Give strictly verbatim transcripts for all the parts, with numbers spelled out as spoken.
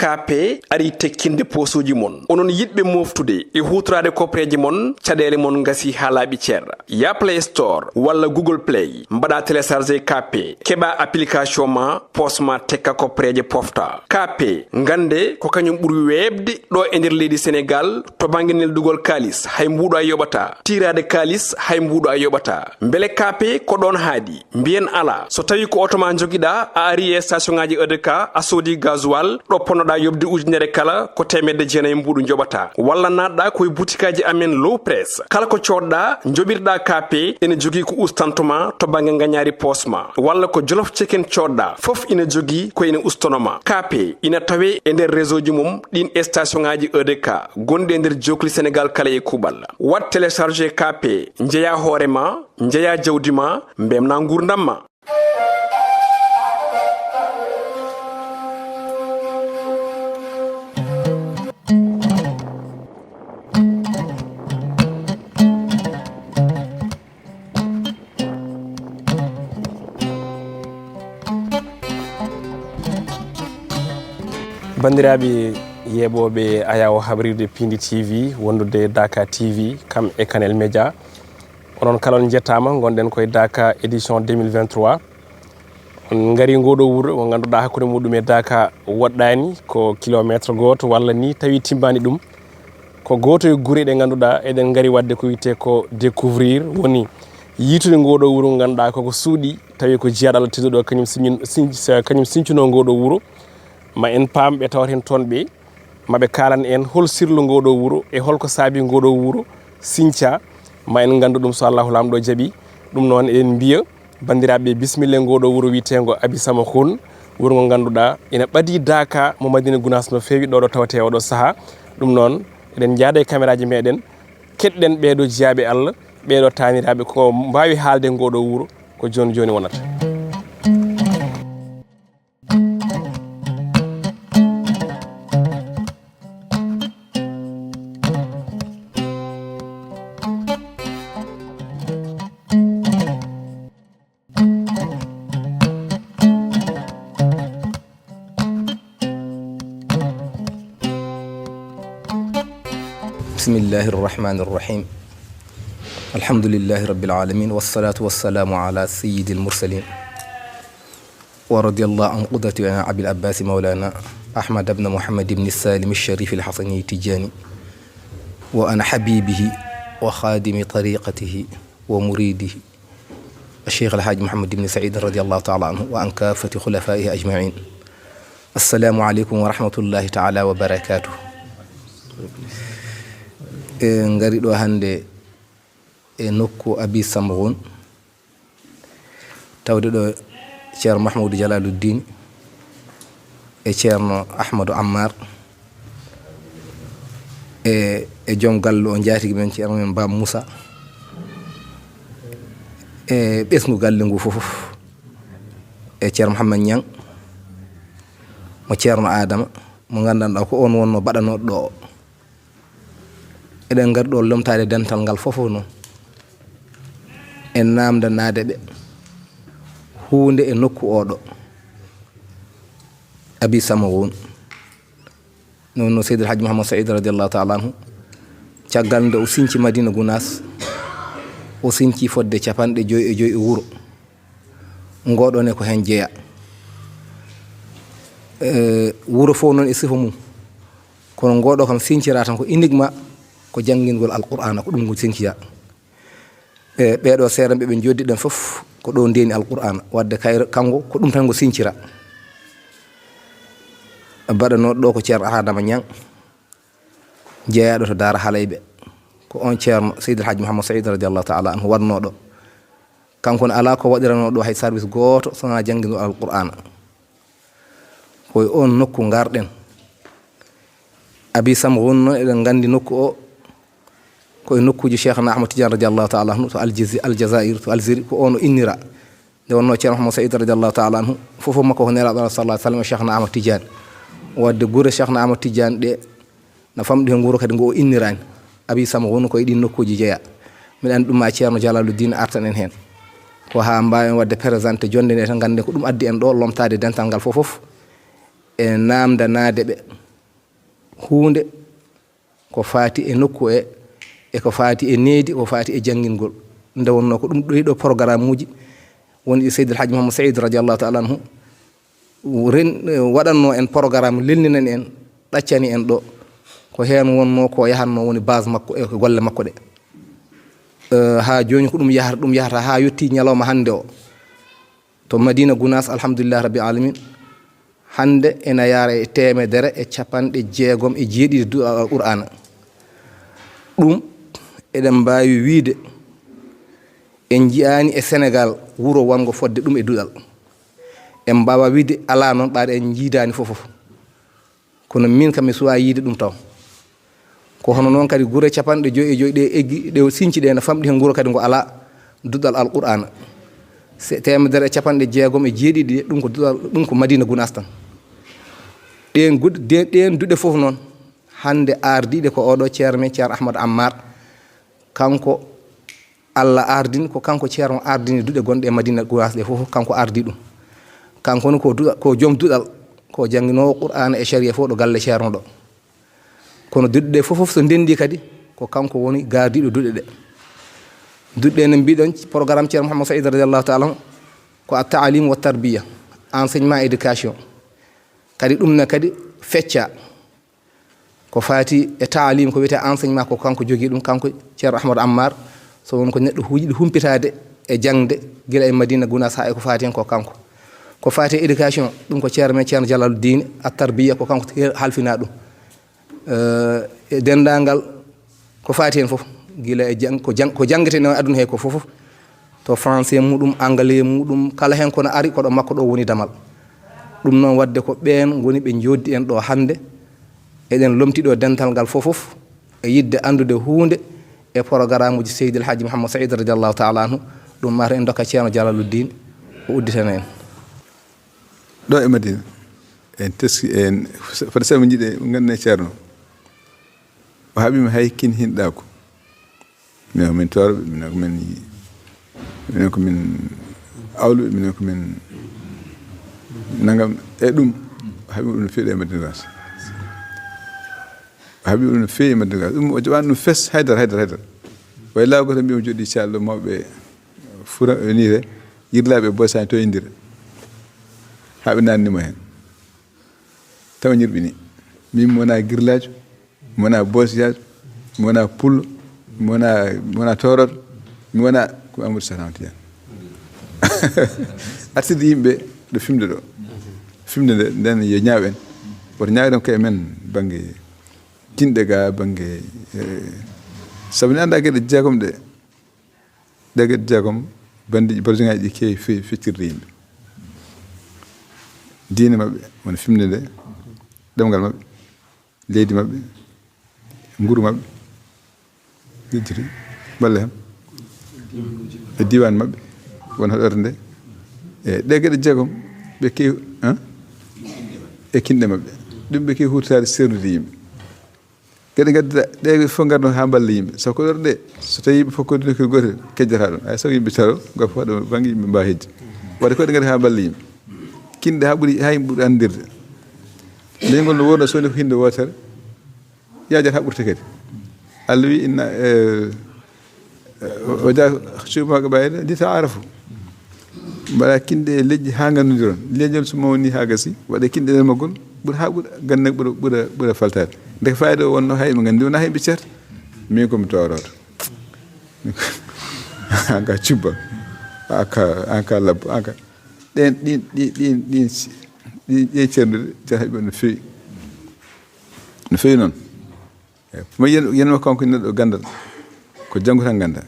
Kaape arii tekkinde poosuuji mon. Onon yiɗɓe mooftude e huutoraade kopreeje mon, caɗeele mon ngasii haa laaɓi cer. Yah Play Store walla Google Play, mbaɗaa télécharger Kaape, keɓaa application ma, poos ma tekka kopreeje pofta. Kaape, ngannde ko kañum ɓuri weeɓde ɗo e nder leydi Senegaal to bannge neldugol kaalis, hay mbuuɗo a yoɓataa. Tiiraade kaalis, hay mbuuɗo a yoɓataa. Mbele Kaape ko ɗoon haaɗi? Mbiyen alaa. So tawii ko oto ma njogiɗaa, a arii e station ŋaaji E D K, a soodii gasoil, ɗo ponnoɗaa yoɓde ujunere kala, ko teemedde jeenayi mbuuɗu njoɓataa. Walla naatɗaa ko e butikaaji amen Low Press. Kala ko coodɗaa, njoɓirɗaa Kaape, ene jogii ko ustanto ma to bannge ngañaari poos ma. Walla ko Jolof Chicken coodɗaa, fof ina jogii ko ene ustono ma. Kaape ina tawee e nder réseau ji mum ɗiin e station ŋaaji E D K gonɗi e nder jookli Senegaal kala e kuuɓal. Waɗ télécharger Kaape, njeyaa hoore ma, njeyaa jawdi ma, mbeltinaa nguurndam ma. Banndiraaɓe yeeɓooɓe ayaawo habrirde Piindi T V, wondude Daaka T V, kam e Kanel Média. Onon kala on njettaama, ngonɗen koye Daaka édition deux mille vingt-trois. On ngari ngooɗo wuro, mo ngannduɗaa hakkunde muɗum e Daaka woɗɗaani, ko kilomeetre gooto walla ni tawi timmaani ɗum. Ko gooto e gure ɗe ngannduɗaa eɗen ngari waɗde ko wiyetee ko découvrir, woni yiitude ngooɗo wuro, ngannduɗaa koko suuɗi, tawi ko jiyaaɗo Allah tedduɗo kañum siñin-, siñ-, kañum siñcunoo ngooɗo wuro. Ma en paam ɓe tawten toon ɓe, ma ɓe kaalan en hol sirlu ngooɗo wuro e holko saabi ngooɗo wuro siñcaa. Ma en nganndu ɗum so Allahu Laamɗo jaɓi. Ɗum noon eɗen mbiya banndiraaɓe, bisimilla e ngooɗo wuro wiyeteengo Abi Sama Hun, wuro ngo ngannduɗaa ina ɓadii Daaka mo Madina Gunaas no feewi ɗo ɗo tawetee oɗo sahaa. Ɗum noon eɗen njaada e kameraaji meɗen, keɗɗen ɓeeɗo jiyaaɓe Allah, ɓeeɗo taaniraaɓe ko mbaawi haalde ngooɗo wuro, ko jooni jooni wonata. بسم الله الرحمن الرحيم. الحمد لله رب العالمين، والصلاة والسلام على سيد المرسلين. ورضي الله عن قدوتنا أبي العباس مولانا أحمد بن محمد بن السالم الشريف الحسني التجاني، وعن حبيبه وخادم طريقته ومريده الشيخ الحاج محمد بن سعيد رضي الله تعالى عنه، وعن كافة خلفائه أجمعين. السلام عليكم ورحمة الله تعالى وبركاته. En ngari ɗo hannde e nokku Abi Samghun, tawde ɗo Ceerno Mahmoudou Jalaluddin e Ceerno Ahmadou Ammar e, e joom galle o, njaatigi men Ceerno men Baba Moussa, e ɓesngu galle ngu fof, e Ceerno Mouhamed Niang mo Ceerno Adama, mo nganndanɗaa ko on wonno baɗanooɗo ɗo o. Eɗen ngari ɗo lomtaade dental ngal fof noon. En naamndanaade ɓe huunde e nokku oɗo. Abi Samghun. Noon no Seydi El Hadji Mouhamed Saïd radiyallahu taala anhu, caggal nde o siñci Madina Gunaas, o siñci fodde capanɗe joyi e joyi e wuro. Ngoɗo ne ko heen jeyaa. Eh, wuro fof noon e sifa mum. Kono ngoɗo kam siñcira tan ko uniquement ko janngingol Alqur'aana, ko ɗum ngu siñcira. E ɓeeɗo seeɗa ɓe ɓe njoddi ɗen fof, ko ɗo ndeni Alqur'aana. Wadde kayre, kanko ko ɗum tan ngu siñcira. Baɗanooɗo ɗo ko Ceerno Adama Ñaŋ, jeyaaɗo to Daara Halayɓe. Ko on Ceerno Seydi El Hadji Mouhamed Saïd radiyallahu taala anhu waɗnooɗo. Kanko ne alaa ko waɗiranoo ɗo hay service gooto so wonaa janngingol Alqur'aana. Ko e oon nokku ngarɗen. Abi Samghun noon, eɗen nganndi nokku o, ko e nokkuuji Cheikhna Ahmad Tidiane radiyallahu taala anhu to Aljazi-, Aljazair, to Algérie, ko oon o innira. Nde wonnoo Ceerno Mouhamed Saïd radiyallahu taala anhu, fof makko ko Nelaaɗo Allah sallallahu alaihi wasallam e Cheikhna Ahmad Tidiane. Wadde gure Cheikhna Ahmad Tidiane ɗe, na famɗi heen wuro kadi ngo o inniraani. Abi Samghun ko e ɗiin nokkuuji jeyaa. Miɗen anndi ɗum ma Ceerno Jalaluddin artan en heen. Ko haa mbaawen waɗde présenté jonnde nde tan, ngannden ko ɗum addi en ɗo, lomtaade dental ngal fof fof, e naamndanaade ɓe huunde ko faati e nokku e, e ko faati e needi, ko faati e janngingol. Nde wonnoo ko ɗum ɗoyɗo programme uji woni e Seydi El Hadji Mouhamed Saïd radiallahu taala anhu, ren-, waɗannoo en programme, lelninani en, ɗaccani en ɗo. Ko heen wonnoo ko yahannoo woni base makko e ko golle makko ɗe. Eh, haa jooni ko ɗum yahata, ɗum yahata haa yotti ñalawma hannde o. To Madina Gunaas, alhamdulillahi rabbil alamin, hannde ena yaara e teemedere e capanɗe jeegom e jeeɗiɗi duɗal Alqur'aana. Ɗum eɗen mbaawi wiyde en njiyaani e Senegaal wuro wonngo fodde ɗum e duɗal. En mbaawaa wiyde alaa noon, ɓaade en njiidaani fof fof. Kono miin kam mi suwaa yiide ɗum taw. Ko hono noon kadi gure capanɗe joy e joy ɗe eggi, ɗe o sinci ɗe, no famɗi heen gure kadi ngo alaa duɗal Alqur'aana. Se teemedere e capanɗe jeegom e jeeɗiɗi ɗe, ɗum ko duɗal, ɗum ko Madina Gunaas tan. Ɗeen gud-, de-, ɗeen duɗe fof noon, hannde ardiiɗe ko oɗo ceerno men, Ceerno Ahmad Ammar, kanko Allah ardini, ko kanko ceerno ardini duɗe gonɗe e Madina Gunaas ɗe fof, kanko ardi ɗum. Kanko ne ko duɗa-, ko joom duɗal, ko jannginoowo Qur'aana e Shari'a fof ɗo galle ceerno ɗo. Kono duɗe ɗe fof fof so ndenndi kadi, ko kanko woni gardiiɗo duɗe ɗe. Duɗe ɗe no mbiɗon, programme Ceerno Mouhamed Saïd radiallahu taala anhu, ko a taalim wa tarbiya, enseignement, éducation. Kadi ɗum ne kadi fecca. Ko faati e taalim, ko wiyetee enseignement, ko kanko jogii ɗum, kanko Ceerno Ahmadu Ammar. So won ko neɗɗo huuji ɗi humpitaade e jaŋde, gila e Madina Gunaas haa e ko faati heen, ko kanko. Ko faati e éducation, ɗum ko ceerno men, Ceerno Jalaluddin, at tarbiya, ko kanko halfinaa ɗum. Eh, e denndaangal ko faati heen fof, gila e jang-, ko jang-, ko janngete e aduna he ko fof fof, to français muɗum, anglais muɗum, kala heen kono ari, ko ɗo makko ɗo woni damal. Ɗum noon waɗde ko ɓeen ngoni ɓe njooɗdi en ɗo hannde, eɗen lomti ɗo dental ngal fof fof, e yiɗde anndude huunde e programme uji Seydi El Hadji Mouhamed Saïd radiallahu taala anhu, ɗum mata en ndokka Ceerno Jalaluddin, o udditana en. Ɗo e Madina, en teski, en foti sabu njiɗe ngannduɗen Ceerno. O haɓiima hay kin hinɗaako. Minen ko min toorɓe, minen ko min, minen ko min awluɓe, minen ko min nangam. E ɗum, o haɓiima ɗum no feewi e Madina Gunaas. O haɓiima ɗum no feewi e Madina Gunaas. Ɗum o jaɓaani ɗum fes haydara, haydara, haydara. Way laaw gooto mbiya o jooɗii calɗo mawɓe fura, e nii re, yirlaaɓe boy sañ to indira. Haa ɓe naatni mo heen. Tawa ñirɓini. Min mi wonaa girlaajo, mi wonaa boosiyaajo, mi wonaa pullo, mi wonaa, mi wonaa toorooɗo, mi wonaa ko Amadou Cheikh Ahmed Tidiane. Artirde yimɓe ɗo fimde ɗo. Fimde nde, nden yo ñaaw en. Woto ñaawden ko e men bannge tinɗe ga, bannge, eh, sabu ne anndaa geɗe jeegom ɗe. Ɗe geɗe jeegom, banndiiji, barjogaaji ɗi keewi fe-, feccirde yimɓe. Diine maɓɓe, woni fimde nde, ɗemngal maɓɓe, leydi maɓɓe, nguru maɓɓe, jejjiti, balle hem, e diiwaan maɓɓe, woni hoɗorde nde. E ɗe geɗe jeegom, ɓe keewi, han? E kinɗe maɓɓe. Ɗum ɓe keewi huutoraade seernude yimɓe. Geɗe ngadduɗaa ɗe fof ngarno haa mballa yimɓe. So ko ɗoon ɗe, so tawii yimɓe fof ko ɗum ko gootel, kejjata ɗum. Hay so yimɓe taro, ngam fof ɗo bannge yimɓe mbaawa hejji. Waɗde ko ɗe ngaddi haa mballa yimɓe. Kinɗe haa ɓuri, haa yimɓe ɓuri anndirde. Leyngol no wonno so woni ko hinde wootere, yaajata haa ɓurta kadi. Allah wi inna, eh, O jaa cuumaaka ɓayde ndi ta arafu. Mbaɗa kinɗe e leƴƴi haa nganndiron. Leñol so mawni haa gasi, waɗe kinɗe nder maggol, ɓura haa ɓura, ganne ɓura, ɓura, ɓura faltaade. Ndeke fayda o wonno hay ɓe nganndi wona hay ɓe ceerta. Min ko mi toorooto. An ka cubba. An ka, an ka labbo, an ka. Ɗen, ɗin, ɗin, ɗin, ɗin, ɗin, ɗin ceerndude, jaha ɓe no feewi. No feewi noon. Eyi, mo yen-, yenno kanko neɗɗo ganndal, ko janngo tan ngannda.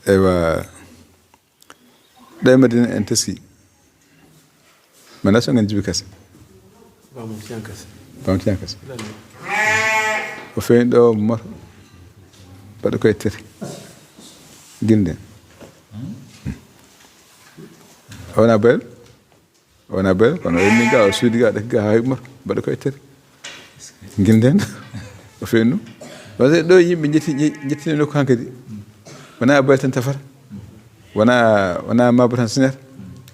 Eywa, ɗo e Madina en teski. Mana so ngan Jibi Kase. Baamu Tiyan Kase. Baamu Tiyan Kase. Lalle. O feewi ɗo moto. Mbaɗa koye tete. Gilde. O wona Bayel? O wona Bayel, kono o immi ga, o suudi ga, ɗaki ga, haa heɓi moto, mbaɗa koye tere. Gilden, o feewi ɗum. Parce que ɗo yimɓe jetti, je-, jettino nokku hankadi. Wona Bayel tan tafata. Wona, wona Mabo tan siñata.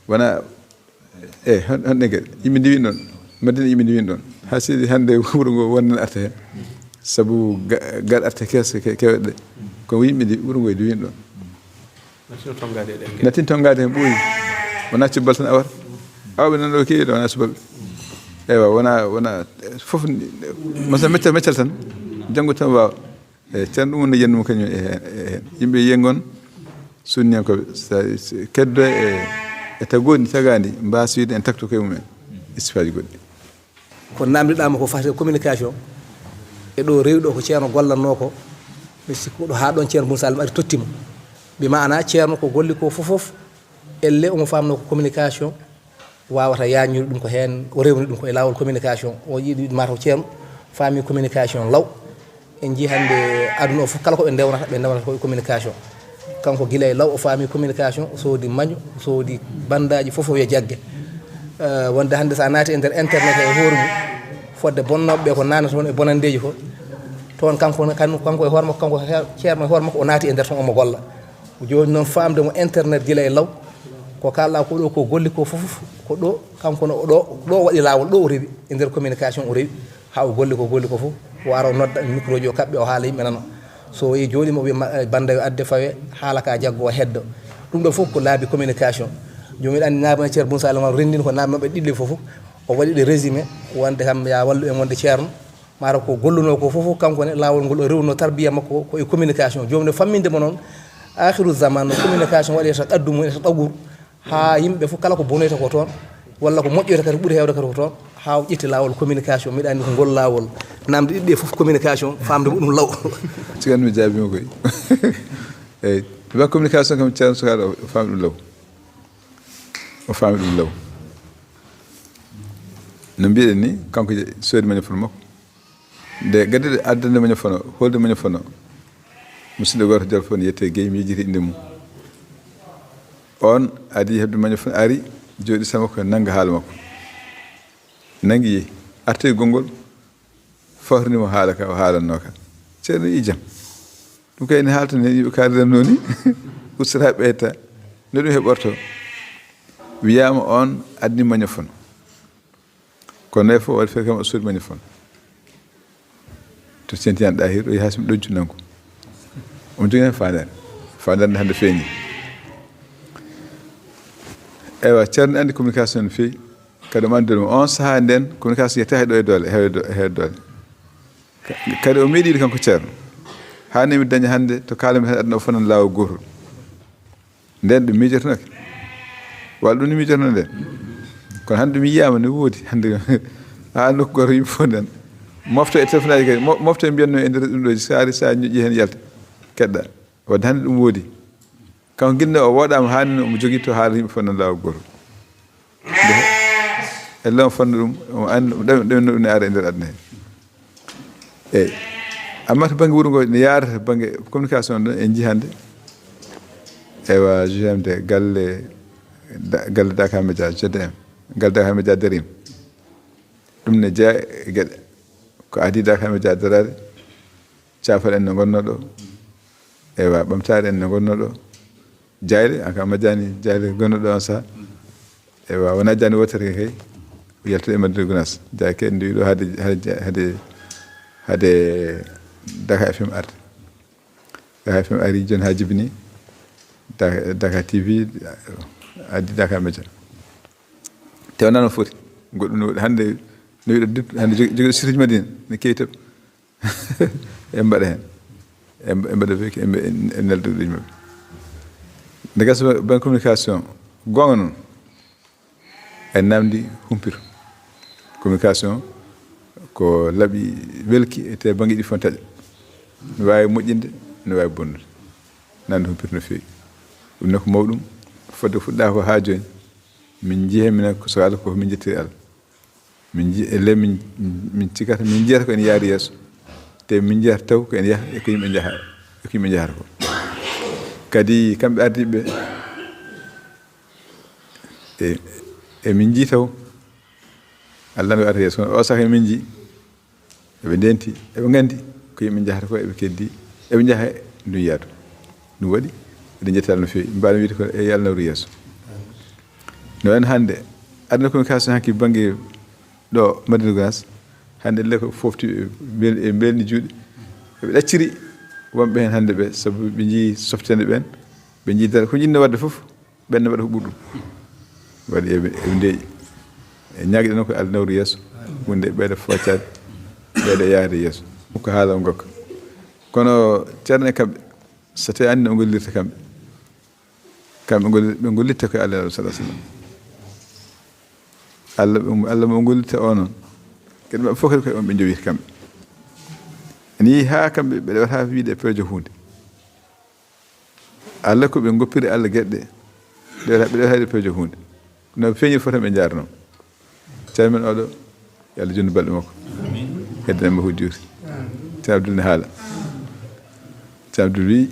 Wona, e, hon-, honɗen kadi. Yimɓe ndiwi noon. Madina yimɓe ndiwin ɗon. Haa seydi hannde wuro ngo wonnan arta heen. Sabu ga-, gal arta keese ke-, kewɗe ɗe. Ko yimɓe ndi wuro ngo e ndiwin ɗon. Natino tongaade e ɗen. Nattin tongaade heen ɓooyi. Wonaa cubbal tan awata. Awɓe nan ɗo keewi ɗo wonaa cubalɓe. Eywa, wona, wona, fof ni, masa meccal, meccal tan. Janngo tan waawa. Eyi, ceerno ɗum woni yiyannde mum kañum e heen, e heen. Yimɓe yiyen ngon sunniyankooɓe, sa, sa, keddo e, e tagoodi tagaandi, mbaasa wiide en takto koye mumen. Istifaaji goɗɗi. Ko namdiɗaama ko fati e communication, e ɗo rewi ɗo ko ceerno gollatnoo ko, mi sikku ɗo haa ɗon ceerno Boun Saloum ari totti mo. Bi maana ceerno ko golli ko fof fof, elle omo faamnoo ko communication, wawata yaajnude ɗum ko heen, o rewni ɗum ko e laawol communication. O yiɗi mataw ceerno faami communication law. En njii hannde aduna o fof kala ko ɓe ndewnata, ɓe ndewnata ko e communication. Kanko gila e law o faami communication, o soodi maño, o soodi bandaaji fof o wiya jagge. Eh, wonde hannde so a naati e nder internet he e hoore mum, fodde bonnooɓe ɓe ko nanata toon e bonanndeeji ko, toon kanko ne, kan-, kanko e hoore makko, kanko he-, ceerno e hoore makko o naati e nder toon omo golla. Jooni noon faamde mo internet gila e law, ko kaalɗa ko ɗo ko golli ko fof, ko ɗo kanko no o ɗo, ɗo o waɗi laawol, ɗo o rewi, e nder communication o rewi, haa o golli ko golli ko fof, o ara o nodda micro ji o kaɓɓe o haala yimɓe nano. So o yi jooni mo wiya ma-, eh, bannda yo adde fawe, haala ka jaggo o heddo. Ɗum ɗo fof ko laabi communication. Jooni miɗa anndi naamna ceer Boun Saloum renndin ko naamna ɓe ɗiɗi fof, o waɗi ɗe résumé, wonde kam ya wallu en wonde ceerno. Mara ko gollunoo ko fof, kanko ne, laawol ngol o rewno tarbiya makko ko e communication. Jooni no famminde mo noon, aakhiru zaman, no communication waɗi e to qaddu mum, e to ɗagguru, haa yimɓe fof kala ko bonoyta ko toon, walla ko moƴƴoyta kadi ɓuri heewde kadi ko toon, haa o ƴetti laawol communication. Miɗa anndi ko ngol laawol, namde ɗiɗi ɗe fof communication, faamde mo ɗum law. Sigan mi jaabiima koy. Eyi, ba communication kam, ceerno sukaaɗo o faami ɗum law. O faami ɗum law. No mbiɗen ni, kanko je-, soodi mañofono makko. Nde gadduɗo addande mañofono, holde mañofono. Musidɗo gooto Jolof on yette Guèye, mi yejjiti innde mum. On adi heɓde mañofono, ari, jooɗi sama ko nannga haala makko. Nanngi yehi, artoyi konngol, fawrini mo haala ka, o haalannoo ka. Ceerno i jam. Ɗum kay ne haalta ne yimɓe kaaliran noon ni. Usta ɓeyta. No ɗum heɓorto. Wiyaama on addi mañofono. Kono nayi fof waɗi feere kam o soodi mañofono. To Sentiyan Ɗahir, o yaha simi ɗojju nanko. Omo jogii heen faandaare. Faandaare nde hannde feeñi. Eywa, ceerno anndi communication no feewi. Kadi omo anndi doole mum. On sahaa nden, communication yetta he ɗo e doole, heewe do-, heewe doole. Ka-, kadi o meeɗiiɗo kanko ceerno. Haa nemi daña hannde to kaalami hannde aduna o fof nan laawol gootol. Nden ɗum miijotonooke. Walla ɗum no miijotonoo nden. Kono hannde ɗum yiyaama no woodi. Hannde haa nokku gooto yimɓe fof nden. Mofto e téléphone aji kadi. Mo-, mofto e mbiyatnoo e nder ɗum ɗo, so ari, so a ñoƴƴi heen yalta. Keɗɗa. Wadde hannde ɗum woodi. Kanko gila nde o woɗɗaama haa nde omo jogii to haala yimɓe fof nan laawol gootol. Nde, e law fannu ɗum, omo anndi ɗum, ɗum, ɗum, ɗum ne ara e nder aduna he. Eyi. Amma to bannge wuro ngo, ne yaarata bannge communication ɗon, en njii hannde. Eywa, G M D, galle, da-, galle Dakar Média, G D M. Galle Dakar Média darim. Ɗum ne jeyaa e geɗe. Ko adii Dakar Média daraade, caafal en no ngonnoo ɗo. Eywa, ɓamtaare en no ngonnoo ɗo. Jaayle, an kam majjani jaayle gonno ɗo on saha. Eywa, wona jaaynde wootere kay. Yaltude e Madina Gounass. Jaaynde kay en ndewi ɗo hade, hade, hade, hade Dakar F M arde. Dakar F M ari jooni haa jibini. Da-, Dakar T V addi Dakar Média. Te wonaa no foti. Goɗɗum no waɗi hannde, no wiɗo dut-, hannde jogi, jogi siriji Madina, ne kewi toɓ. En mbaɗa heen. En, en mbaɗa feeki, en, en, en nelda ɗum maɓɓe. Nde gasa ban communication, goonga noon, en namdi humpito. Communication ko laɓi welki e te bannge ɗi fof taƴa. No waawi moƴƴinde, no waawi bonnude. Namdi humpito no feewi. Ɗum ne ko mawɗum, fodde fuɗɗaa ko haa jooni. Min njii heen minen ko so Allah ko min njettiri Allah. Min nji-, elle min, min cikata, min njiyata ko en yaari yeeso. Te min njiyata taw ko en yaha, e ko yimɓe njaha, e ko yimɓe njahata ko. Kadi kamɓe ardiiɓe, e, e min njii taw, Allah no arta yeeso. Kono o saka min njii, eɓe ndenti, eɓe nganndi ko yimɓe njahata ko, eɓe keddi, eɓe njaha e ndun yaadu. Ɗum waɗi, eɗen njetti Allah no feewi. Mbaɗa wiide ko e Allah nawru yeeso. No en hannde, aduna communication hanki bannge Ɗo Madina Gunaas, hannde le ko foofti ɓe mbel-, ɓe mbelni juuɗe. Ɓe ɗacciri wonɓe heen hannde ɓe, sabu ɓe njii softeende ɓeen, ɓe njii dara. Ko jinno waɗde fof, ɓeen ne waɗa ko ɓuri ɗum. Waɗi eɓe, eɓe ndeeƴi. E ñaagɗe noon ko Allah nawru yeeso, wonde ɓeyda foccaade, ɓeyda yaade yeeso. Ko haala on gokka. Kono ceerno e kamɓe, so tawii anndi no o gollirta kamɓe, kamɓe ngol-, ɓe ngollitta ko e Allah, sallallahu alaihi wasallam. Allah, ɓe, Allah mo ngollitta o noon, kadi maɓɓe fof kadi ko e on ɓe njowiti kamɓe. Ene yehi haa kamɓe ɓe ɗewata wiide e peejo huunde. Allah ko ɓe ngoppiri Allah geɗe ɗe, ɓe ɗewata, ɓe ɗewata e peejo huunde. No feeñir fof tan ɓe njaarnoo. Ceerno men oɗo, yo Allah junnu balɗe makko. Heddanamɓe ko juuti. Ceerno Abdul ne haala. Ceerno Abdul wi,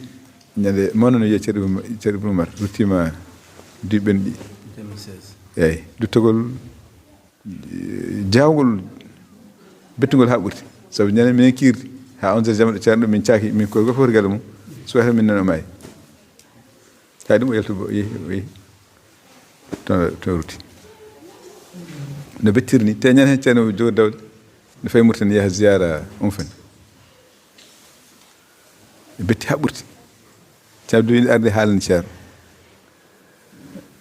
ñande mawna no wiya Ceerno Ibn, Ceerno Ibn Umar, ruttiima duuɓi ɓenɗi. Eeyi, duttogol, eh, jaawgol, bettugol haa ɓurti. Sabu ñande minen kiirdi, haa onze heures jam ɗo ceerno min caaki, min koy ko foti galle mum. Suwata min nana maayi. Tawi ɗum o yaltu bo, o yehi, o yehi. To, to rutti. No bettirni, te ñande heen ceerno jogo dawde, no fayi Mauritanie yaha ziyara on fen. Ɓe betti haa ɓurti. Ceerno Abdul ina arde haalani ceerno.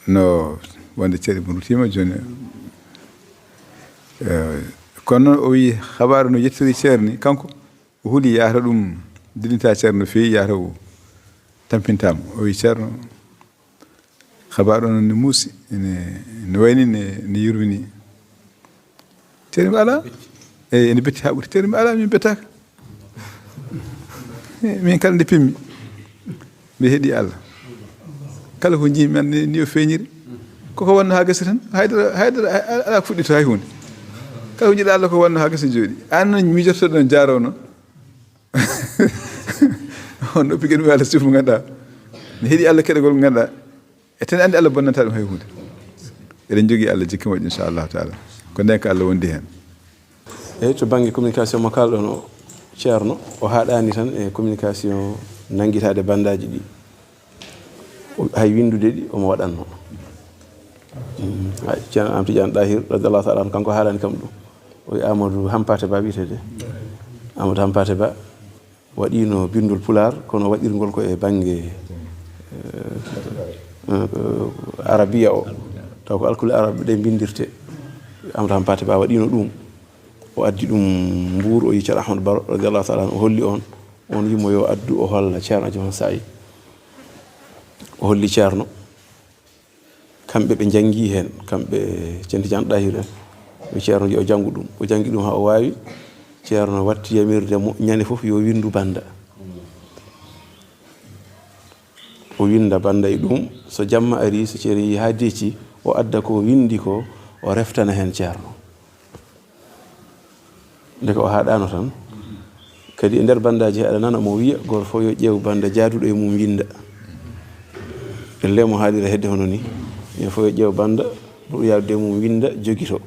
No wonde ceerno Ibn ruttiima jooni. Eh, kono noon o wi habaaru no yettiri ceerno ni, kanko o huli yahata ɗum dillinta ceerno no feewi, yahata o tampintaama. O wi ceerno, habaaru on ne muusi, ene, ne wayni, ne, ne yurmini. Ceerno mi alaa? Eyi, ene betti haa ɓurti. Ceerno mi alaa, min bettaaka. Eh, min kala nde pimmi, mi heɗi Allah. Kala ko njii man ni, ni o feeñiri. Koko wonno haa gasi tan, haydara, haydara, alaa ko fuɗɗito hay huunde. Kala ko jiɗa Allah ko wonno haa gasi jooɗi. Aan noon miijortoɗo no jaaroo noon. On noppi kadi mi Allah suufu ngannduɗaa. Mi heɗi Allah keɗagol ngannduɗaa. E ten anndi Allah bonnanta ɗum hay huunde. Eɗen jogii Allah jikki moƴƴo inchallahu taala. Ko nden ko Allah wondi heen. Eyi, to bannge communication mo kaalɗon o, ceerno, o haaɗaani tan e communication nanngitaade bandaaji ɗi. O, hay winndude ɗi omo waɗatno. Mm, hay ceerno Am Tidiane Dahir, radiallahu taala anhu, kanko haalani kam ɗum. O wi Amadou Hampate Ba wiyetee de. Amadou Hampate Ba waɗiino binndol pulaar, kono waɗirngol ko e bannge, eh, eh, arabiya o. Taw ko alkule arab ɗe mbinndirtee. Amadou Hampate Ba waɗiino ɗum. O addi ɗum Mbuur, o yi ceerno Ahmadu Baro, radiallahu taala anhu, o holli on. On yimo yo addu, o holla ceerno Aji Mansaayi. O holli ceerno. Kamɓe ɓe njanngi heen, kamɓe Ceerno Tidiane Dahir en. Ɓe ceerno yo o janngu ɗum. O janngi ɗum haa o waawi. Ceerno watti yamirde mo ñande fof yo winndu bannda. O winnda bannda e ɗum. So jamma ari, so ceerno yehi haa deeci, o adda ko o winndi ko, o reftana heen ceerno. Ndeke o haaɗaano tan. Kadi e nder banndaaji he aɗa nana mo wiya, gooto fof yo ƴeew bannda jaaduɗo e mum winnda. Ellee mo haalira hedde hono ni. Yo fof yo ƴeew bannda, ɓurɗo yaadude e mum winnda, jogito.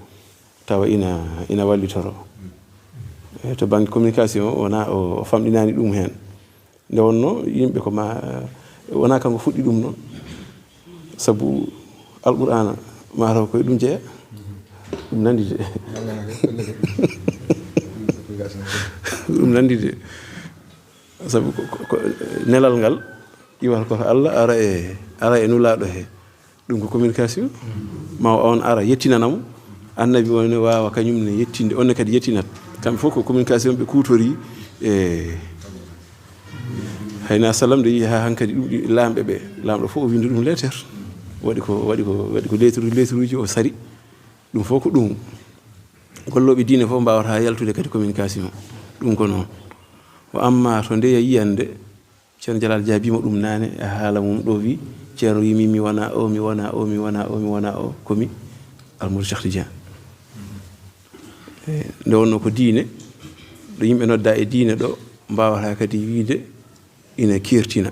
Tawa ina, ina wallitoro. E to bannge communication, wona o, o famɗinaani ɗum heen. Nde wonnoo yimɓe ko ma, wonaa kanko fuɗɗi ɗum noon. Sabu Alqur'aana, mataw ko e ɗum jeya. Ɗum nanndi de. Ɗum nanndi de. Sabu ko, ko, ko nelal ngal iwata ko to Allah, ara e, ara e Nulaaɗo he. Ɗum ko communication. Ma on ara yettinana mo. Annabi on ne waawa kañum ne yettinde, on ne kadi yettinat. Kamɓe fof ko communication ɓe kuutori. E hayna salam nde yehi haa hankadi ɗum ɗi laamɓe ɓe. Laamɗo fof o winndi ɗum leeter. Waɗi ko, waɗi ko, waɗi ko lettre, lettre uji o sari. Ɗum fof ko ɗum. Gollooɓe diine fof mbaawata yaltude kadi communication. Ɗum ko noon. Wa amma to ndeya yiyande, Ceerno Jalal jaabiima ɗum naane e haala mum ɗo, wi, Ceerno wi, min mi wona o, mi wona o, mi wona o, mi wona o, ko mi Almuuri Cheikh Tidiane. E, nde wonnoo ko diine, ɗo yimɓe nodda e diine ɗo, mbaawata kadi wiide ina keertina.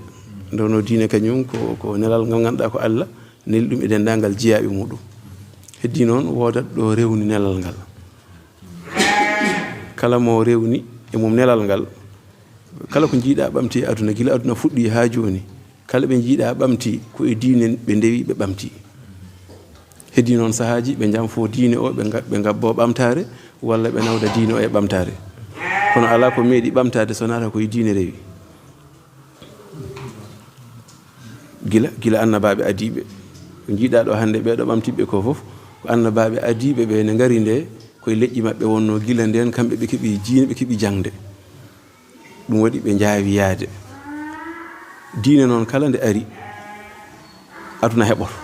Nde wonnoo diine kañum ko, ko nelal ngal ngannduɗaa ko Allah neli ɗum e denndaangal jiyaaɓe muɗum. Heddii noon woodat ɗo rewni nelal ngal. Kala mo rewni e mum nelal ngal, kala ko njiiɗaa ɓamti e aduna, gila aduna fuɗɗi haa jooni, kala ɓe njiiɗaa ɓamti, ko e diine ɓe ndewi, ɓe ɓamti. Heddii noon sahaaji, ɓe njamfoo diine o, ɓe nga-, ɓe ngabboo ɓamtaare, walla ɓe nawda diine o e ɓamtaare. Kono alaa ko meeɗi ɓamtaade so naata ko e diine rewi. Gila, gila annabaaɓe adiiɓe. Ko njiiɗaa ɗo hannde ɓee ɗo ɓamtiiɓe ko fof, ko annabaaɓe adiiɓe ɓe ne ngari nde, ko e leƴƴi maɓɓe wonnoo gila ndeen, kamɓe ɓe keɓi diine, ɓe keɓi jaŋde. Ɗum waɗi ɓe njaawi yahde. Diine noon kala nde ari, aduna heɓoto.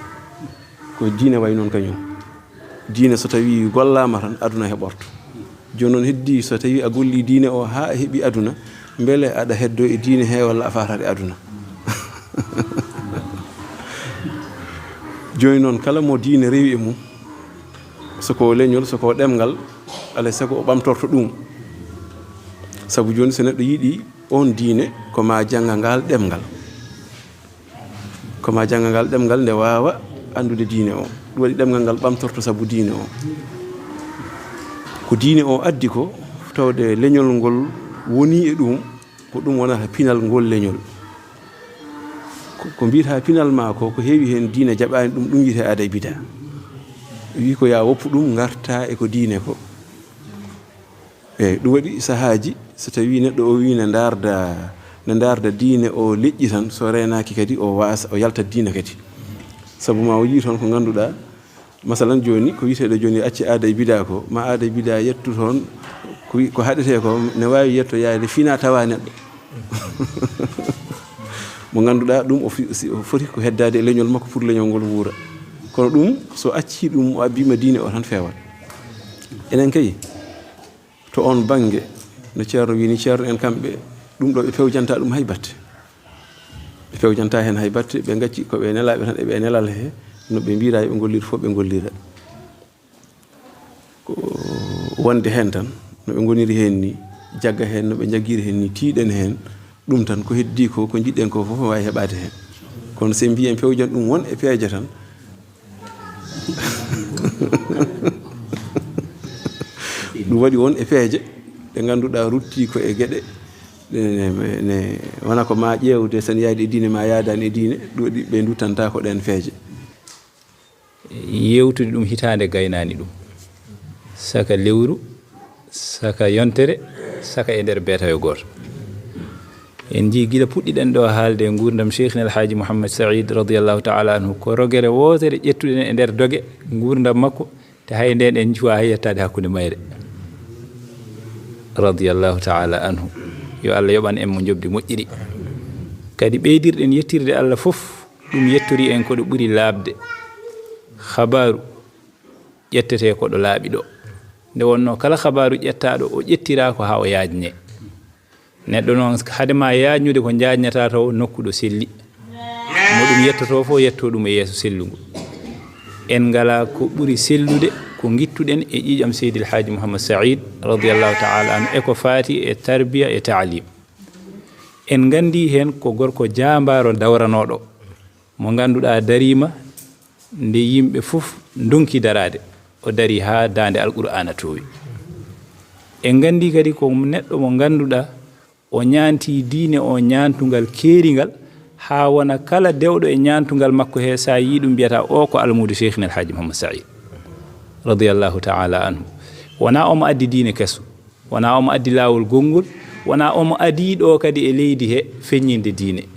Ko diine wayi noon kañum. Diine so tawii gollaama tan, aduna heɓorto. Jooni noon heddii so tawii a gollii diine o haa a heɓii aduna, mbele aɗa heddoo e diine he walla a faataat e aduna? Jooni noon kala mo diine rewi e mum, so ko leñol, so ko ɗemngal, alaa e sago o ɓamtorto ɗum. Sabu jooni so neɗɗo yiɗi oon diine, ko ma jannga ngal ɗemngal. Ko ma jannga ngal ɗemngal nde waawa anndude diine o. Ɗum waɗi ɗemngal ngal ɓamtorto sabu diine o. Ko diine o addi ko, tawde leñol ngol woni e ɗum, ko ɗum wonata pinal ngol leñol. Ko, ko mbiyata pinal ma ko, ko heewi heen diine jaɓaani ɗum, ɗum wiyetee aada e bidaa. Wi ko yaa woppu ɗum, ngarta e ko diine ko. Eeyi, ɗum waɗi sahaaji, so tawii neɗɗo o wii ne ndaarda, ne ndaarda diine o leƴƴi tan, so reenaaki kadi o waasa, o yalta diine kadi. Sabu ma o yii toon ko ngannduɗaa, masalan jooni, ko wiyeteeɗo jooni acci aada e bidaa ko, ma aada e bidaa yettu toon, ko wi-, ko haɗetee ko, ne waawi yettoyaade fina tawa neɗɗo. Mo ngannduɗaa ɗum o fi-, si, o foti ko heddaade e leñol makko pour leñol ngol wuura. Kono ɗum, so accii ɗum, o abbiima diine o tan feewat. Enen kay, to oon bannge, no Ceerno wii ni, Ceerno en kamɓe, ɗum ɗo ɓe pewjantaa ɗum hay batte. Ɓe pewjantaa heen hay batte, ɓe ngacci ko ɓe nelaaɓe tan, eɓe nelal he, no ɓe mbiiraa yo ɓe ngollir fof, ɓe ngollira. Ko wonde heen tan, no ɓe ngoniri heen ni, jagga heen, no ɓe njaggiri heen ni, tiiɗen heen, ɗum tan ko heddii ko, ko njiɗɗen ko fof, waawi heɓaade heen. Kono so en mbii en pewjan ɗum won e peeje tan, ɗum waɗi won e peeje ɗe ngannduɗaa ruttii ko e geɗe, ne, ne, ne, wona ko ma ƴeewde, so ne yaadi e diine, ma yaadaani e diine, ɗum waɗi ɓe nduttantaa ko ɗeen peeje. Yewtude ɗum hitaande gaynaani ɗum. Saka lewru, saka yontere, saka e nder beetawe gooto. En njii gila puɗɗiɗen ɗo haalde e nguurndam Cheikhna El Hadji Mouhamed Saïd radiyallahu ta'ala anhu, ko rogere wootere ƴettuɗen e nder doge nguurndam makko, te hay ndeen en njuwa hay yettaade hakkunde mayre. Radiyallahu ta'ala anhu. Yo Allah yoɓan en mo njoɓdi moƴƴiri. Kadi ɓeydirɗen yettirde Allah fof, ɗum yettori en ko ɗo ɓuri laaɓde. Habaaru ƴettetee ko ɗo laaɓi ɗo. Nde wonnoo kala habaaru ƴettaaɗo, o ƴettiraa ko haa o yaajne. Neɗɗo noon, hade ma yaajnude ko njaajnata taw nokku ɗo selli. Mo ɗum yettotoo fof, yetto ɗum e yeeso sellungo. En ngalaa ko ɓuri sellude ko ngittuɗen e ƴiiƴam Seydi El Hadji Mouhamed Saïd, radiyallahu ta'ala anhu, e ko faati e tarbiya e taalim. En nganndi heen ko gorko jaambaaro dawranooɗo, mo ngannduɗaa dariima nde yimɓe fof ndonki daraade, o darii haa daande Alqur'aana toowi. En nganndi kadi ko neɗɗo mo ngannduɗaa o ñaantii diine o ñaantungal keeringal, haa wona kala dewɗo e ñaantungal makko he, so a yii ɗum, mbiyata o ko almuudo Cheikhna El Hadji Mouhamed Saïd, radiyallahu ta'ala anhu. Wonaa omo addi diine keso, wonaa omo addi laawol gonngol, wonaa omo adii ɗo kadi e leydi he feññinde diine.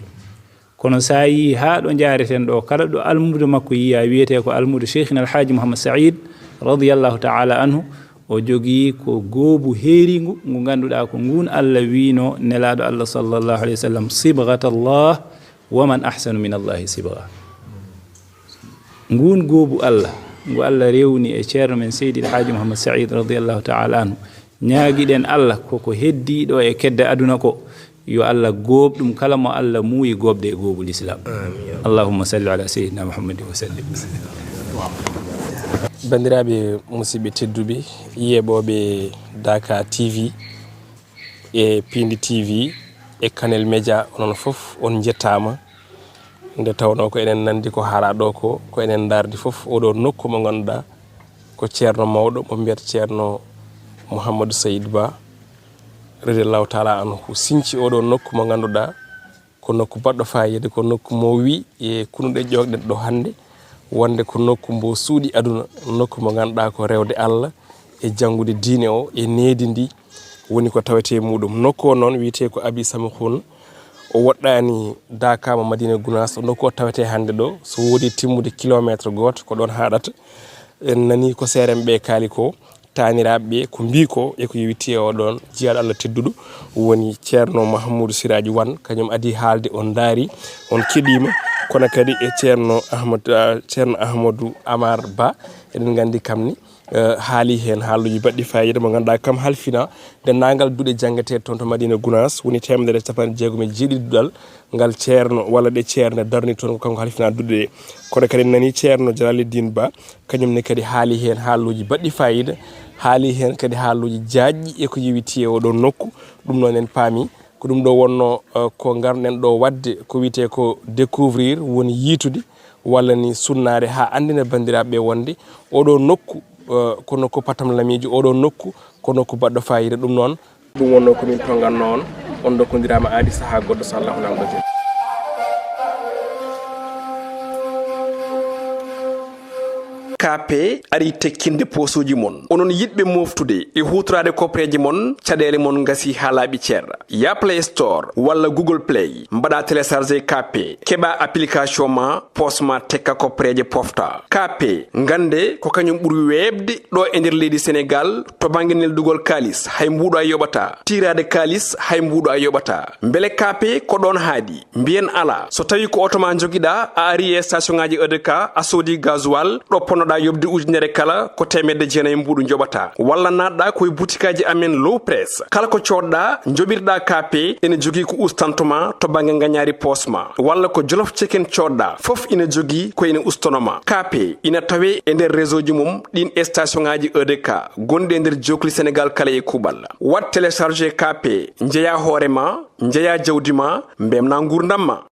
Kono so a yii haa ɗo njaareten ɗo, kala ɗo almuudo makko yiyaa, wiyetee ko almuudo Cheikhna El Hadji Mouhamed Saïd, radiyallahu ta'ala anhu, o jogii ko goobu heeringu, ngu ngannduɗaa ko ngun Allah wiino Nelaaɗo Allah sallallahu alayhi wa sallam, "Sibghat Allah, wa man ahsanu min Allahi sibgha." Ngun goobu Allah, ngu Allah rewni e ceerno men Seydi El Hadji Mouhamed Saïd, radiyallahu ta'ala anhu, ñaagiɗen Allah ko ko heddii ɗo e kedde aduna ko, yo Allah goob ɗum kala mo Allah muuyi goobde e goobu Lislaam. Amin, ya Allah. Allahumma salli ala Sayyidina Muhammadin wa sallim. Banndiraaɓe musidɓe tedduɓe, yeeɓooɓe Daaka T V e Piindi T V e Kanel Media, onon fof on njettaama. Nde tawnoo ko enen nanndi ko haalaa ɗo ko, ko enen ndaardi fof oɗo nokku mo ngannduɗaa ko ceerno mawɗo mo mbiyata ceerno Mouhamadou Saïd Ba, radiyallahu ta'ala anhu, sinci oɗo nokku mo ngannduɗaa ko nokku baɗɗo faayiida, ko nokku mo wi e kunuɗe ƴoogɗen ɗo hannde, Wonde ko nokku mbo suuɗi aduna, nokku mo ngannduɗaa ko rewde Allah e janngude diine o e needi ndi woni ko tawetee e muɗum. Nokku o noon wiyetee ko Abi Samahun. O woɗɗaani Daaka mo Madina Gunaas. Nokku o tawetee hannde ɗo, so woodi timmude kilomeetre gooto, ko ɗoon haaɗata. En nanii ko seerenɓe ɓe kaali ko, taaniraaɓe ɓe ko mbii ko e ko yowiti e oɗon jiyaaɗo Allah tedduɗo, woni Ceerno Mahmuudu Siraaji Wan, kañum adii haalde, on ndaari, on keɗiima, kono kadi e Ceerno Ahmad, ah, Ceerno Ahmadu Amar Ba, eɗen nganndi kam ni, eh, haali heen haaluuji baɗɗi faayiida mo ngannduɗaa kam halfina denndaangal duɗe janngeteeɗe toon to Madina Gunaas, woni teemedere e capanɗe jeegom e jeeɗiɗi duɗal ngal ceerno walla ɗe ceerno darni toon ko kanko halfina duɗe ɗe. Kono kadi nani Ceerno Jalaluddin Ba, kañum ne kadi haali heen haaluuji baɗɗi faayiida, haali heen kadi haaluuji jaajɗi e ko yowiti e oɗo nokku. Ɗum noon en paami ko ɗum ɗo wonno, eh, ko ngarɗen ɗo waɗde ko wiyetee ko découvrir, woni yiitude walla ni sunnaade haa anndina banndiraaɓe ɓe wonde oɗo nokku, eh, ko nokku patam lamiijo, oɗo nokku ko nokku baɗɗo faayiida. Ɗum noon, ɗum wonno ko min tonnganno on, on dokkondiraa ma aadi sahaa goɗɗo so Allahu Laamɗo jaɓi. K P ari tekkinde posuuji mon. Onon yiɗɓe moftude e huutoraade kopreeje mon, caɗeele mon ngasi haa laaɓi cer. Ya Play Store walla Google Play, mbaɗa télécharger K P, keɓa application ma, pos ma tekka kopreeje pofta. K P, ngannde ko kañum ɓuri weeɓde ɗo e nder leydi Senegal to bannge neldugol kaalis, hay mbuuɗo a yoɓata. Tiiraade kaalis, hay mbuuɗo a yoɓata. Mbele K P ko ɗoon haaɗi? Mbiyen alaa. So tawi ko oto ma njogiɗa, a ari e station ŋaaji E D K, a soodi gasoil, ɗo ponnoɗa yoɓde ujunere kala, ko teemedde jeenayi mbuuɗu njoɓata. Walla naatɗa ko e butikaaji amen Low Press. Kala ko coodɗa, njoɓirɗa K P, ene jogii ko ustanto ma to bannge ngañaari poos ma. Walla ko Jolof Chicken coodɗa, fof ina jogii ko ina ustono ma. K P ina tawe e nder réseau ji mum ɗin e station ŋaaji E D K gonɗi e nder jookli Senegal kala e kuuɓal. Waɗ télécharger K P, njeya hoore ma, njeya jawdi ma, mbemna nguurndam ma.